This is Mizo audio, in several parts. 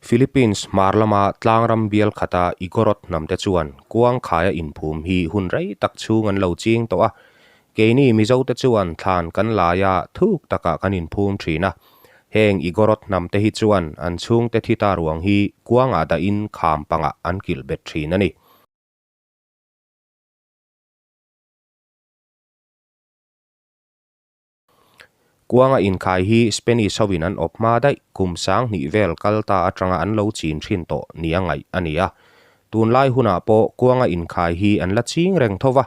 Philippines hmar lama tlangram bial khata Igorot hnamte chuan kuang khaia inphum hi hun rei tak chhung an lo ching tawh a. Keini Mizote chuan thlan kan laia thuk takah kan inphum thin a. Heng Igorot hnamte hi chuan an chhungte thi ta ruang hi kuangah dahin kham pangah an kilh bet thin a ni. Kuanga inkhai hi Spanish hoin an awp hma daih kum 2000 vel kal ta atanga an lo chin thin tawh nia ngaih a ni a. Tunlai hunah pawh kuanga inkhai hi an la ching reng tho va,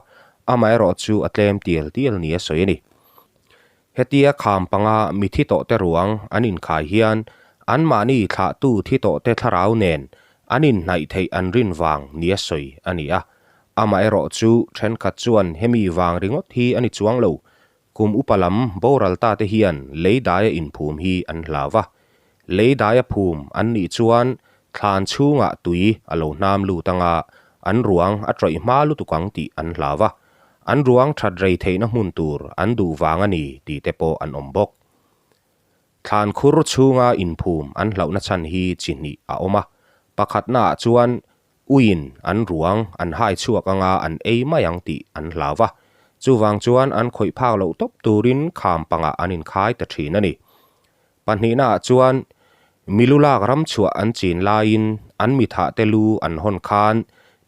amaherawh chu a tlem tial tial nia sawi a ni. Hetia kham panga mi thi tawh te ruang an inkhai hian anmahni thlahtu thi tawh te thlarau nen an inhnaih theih an rin vang nia sawi a ni a. Amaherawh chu thenkhat chuan hemi vang ringawt hi a ni chuang lo. Kum upa lam boral ta te hian lei daia inphum hi an hlau va. Lei daia phum an nih chuan thlan chhungah tui a lo hnam lut anga an ruang a tawih hma lutuk ang tih an hlau va. An ruang that rei theihna hmun tur an duh vang a ni tih te pawh an awm bawk. Thlan khur chhunga inphum an hlauhna chhan hi chi hnih a awm a. Pakhatnaah chuan Uiin an ruang an hai chhuak anga an ei mai ang tih an hlau va, chuvang chuan an khawih phak loh tawp turin kham pangah an inkhai ta thin a ni. Pahnihnaah chuan milu lak ram chhuah an chin laiin an mithah te lu an hawn khan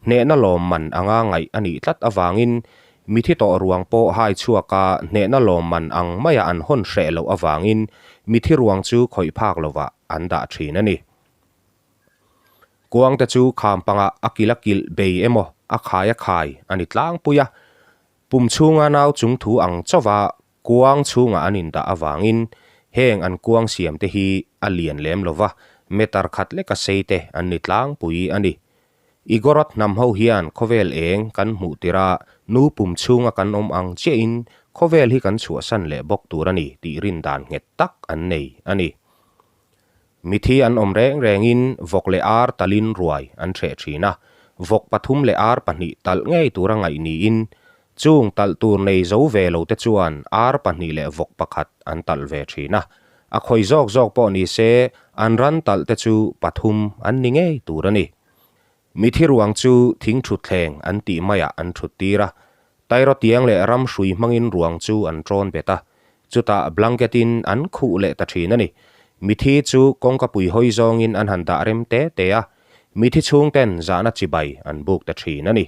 hnehna lawmman anga ngaih a nih tlat avangin mithi tawh ruang pawh hai chhuaka hnehna lawmman ang maia an hawn hreh loh avangin mithi ruang chu khawih phak lovah an dah thin a ni. Kuangte chu kham pangah a kilh a kilh bei emaw a khai a khai a ni tlangpui a, pum chhunga nau chung thu ang chauha kuang chhungah an indah avangin heng an kuang siamte hi a lian lem lova meter khat leka sei te an ni tlangpui a ni. Igorot hnam ho hian khawvel eng kan hmuh tirh a nu pum chhunga kan awm ang chiahin khawvel hi kan chhuahsan leh bawk tur a ni tih rindan nghet tak an nei a ni. Mithi an awm reng rengin vawk leh ar talin ruai an hreh thin a, vawk pathum leh ar pahnih talh ngei tura ngaih niin chung talh tur nei zo ve lo te chuan ar pahnih leh vawk pakhat an talh ve thin a. A khawi zawk zawk pawh ni se an ran talh te chu pathum an ni ngei tur a ni. Mithi ruang chu thing thutthleng an tih maiah an thut tir a, Tairawtiang leh ram hrui hmangin ruang chu an ṭawn bet a, chutah blanket-in an khuh leh ta ṭhin a ni. Mithi chu kawngkapui hawi zawngin an han dah rem te te a, mithi chhungten zahna chibai an buk ta ṭhin a ni.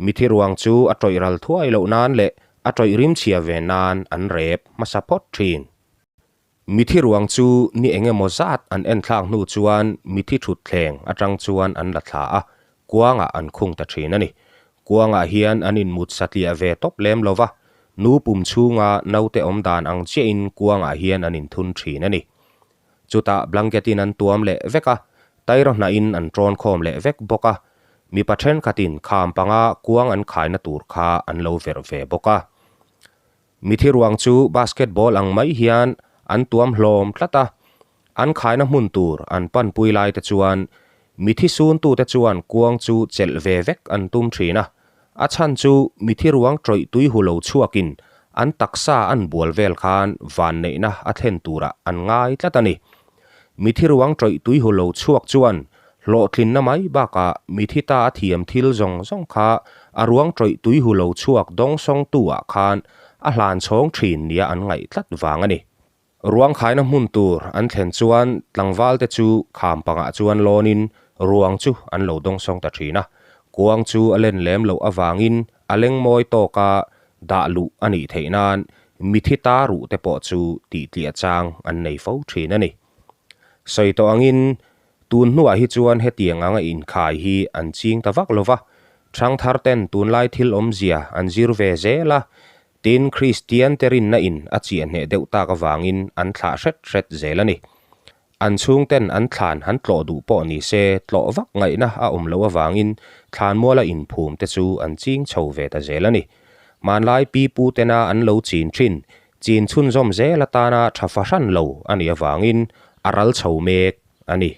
Mithi ruang chu a ṭawih ral thuai loh nan leh a ṭawih rimchhia ve nan an rep hmasa phawt ṭhin. Mithi ruang chu ni eng emaw zat an enthlak hnu chuan mithi thutthleng atang chuan an la thla a, kuangah an khung ta thin a ni. Kuangah hian an inmut satliah ve tawp lem lo va, nu pum chhunga naute awm dan ang chiahin kuangah hian an inthun thin a ni. Chutah blanket-in an tuam leh vek a, tairaw hnahin an tawn khawm leh vek bawk a, mipa thenkhatin kham panga kuang an khaina tur kha an lo verh ve bawk a. Mithi ruang chu basketball ang mai hian an tuam hlawm tlat a, an khaina hmun tur an panpui lai te chuan mithi suntute chuan kuang chu chelh ve vek an tum thin a, a chhan chu mithi ruang tawih tui hu lo chhuakin an taksa an bual vel khan vanneihna a thlen turah an ngai tlat a ni. Mithi ruang tawih tui hu lo chhuak chuan hlawhtlinna mai bakah mithi ta a thiam thil zawng zawng kha a ruang tawih tui hu lo chhuak dawngsawngtu ah khan a hlan chhawng thin nia an ngaih tlat vang a ni. Ruang khaina hmun tur an thlen chuan tlangval te chu kham pangah chuan lawnin ruang chu an lo dawngsawng ta thin a, kuang chu a len lem loh avangin a leng mawi tawka dah luh a nih theih nan mithi ta ruh te pawh chu tih tliah chang an nei fo thin a ni. Sawi tawh angin tun hnuah hi chuan hetiang anga inkhai hi an ching ta vak lo va, thangthar ten tunlai thil awmzia an zir ve zel a, tin Kristian te rinna in a chiah hneh deuh tak avangin an thlah hret hret zel a ni. An chhungten an thlan han tlawh duh pawh ni se, tlawh vak ngaihna a awm loh avangin thlanmuala inphum te chu an ching chho ve ta zel a ni. Hmanlai pi pu tena an lo chin thin, chin chhunzawm zel atana tha fahran lo a nih avangin a ral chho mek a ni.